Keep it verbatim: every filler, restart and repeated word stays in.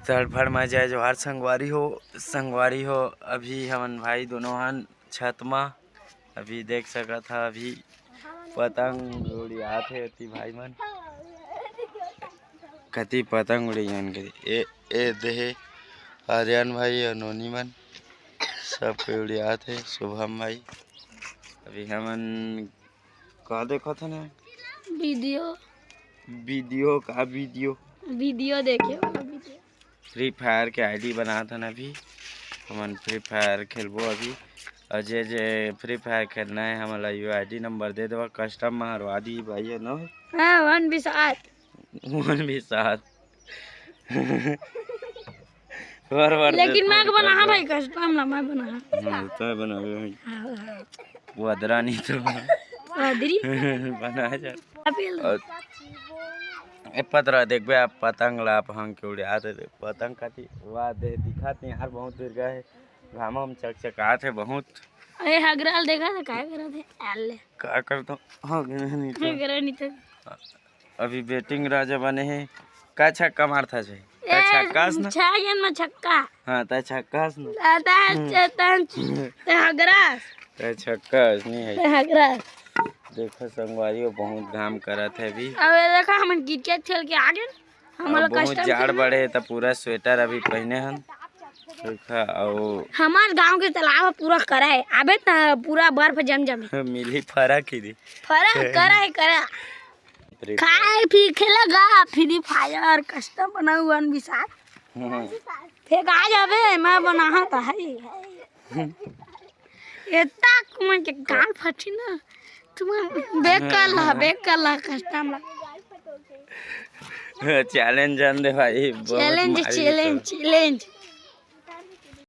तड़फड़ में जय जोहार संगवारी हो, संगवारी हो। अभी हमन भाई दोनों हन छत मा, अभी देख सकत हा, अभी पतंग उड़ियात हे अति भाई मन। कति पतंग उड़ियान के ए, ए देहे आर्यन भाई अउ नोनी मन, सब कोई उड़ियात हे। शुभम भाई, अभी हमन का देखत हन? वीडियो। वीडियो का वीडियो? वीडियो देखे वाला वीडियो। फ्री फायर के आईडी बनात हन अभी, हमन फ्री फायर खेलबो अभी। और जे जे फ्री फायर खेलना है, हमन ला यो आईडी नंबर दे देवा, कस्टम में हरवा दी भाई, है ना? हाँ, वन भी साथ। वन भी साथ। वर वर लेकिन मैं बना, हाँ भाई, कस्टम ला मैं बना। हाँ, तो बनावे भाई। हाँ, हाँ। वो अदरा नहीं तो। अदरी। बना जा। अभी और ए पतरा देखबे आप, पतंग ला आप हंग के उड़ात हे, पतंग काटी, वाह दे दिखात नहीं यार, बहुत दूर गए, घामा में चकचकात हे बहुत। अरे हगराल देखा था, काय करत हे? आले। का करत हो? हाँ, नहीं तो। हगरा नहीं तो। अभी बैटिंग राजा बने हे। का छक्का मारता छे? ए, का छक्का हस ना? छह गेंद में छक्का। हाँ, तै छक्का हस ना? ता, ता, हम्म। ता, ता हगरा। तै छक्का हस, नहीं है। ता हगरा। देखो संगवारी, वो बहुत घाम करत है अभी। अब ये देखा, हमन क्रिकेट खेल के आ गए। हमन और ला बहुत कस्टम जाड़ खेलना। बढ़े, त पूरा स्वेटर अभी पहने हन। देखा, और हमार गांव के तालाब पूरा करा है। अबे त पूरा बर्फ जम जम है। मिली फरा की दी। फरा करा है, करा। फ्री खाए फिर खेलेगा फ्री फायर, कस्टम बना हुआ अनबिसार। हम्म। फेंक आ जाबे, मैं बनाहा त है। एता कुमन के गाल फटी ना। तुमन बेक कर ला, बेक कर ला कस्टम ला। चैलेंज जान दे भाई, बहुत चैलेंज, मारी चैलेंज, तो। चैलेंज।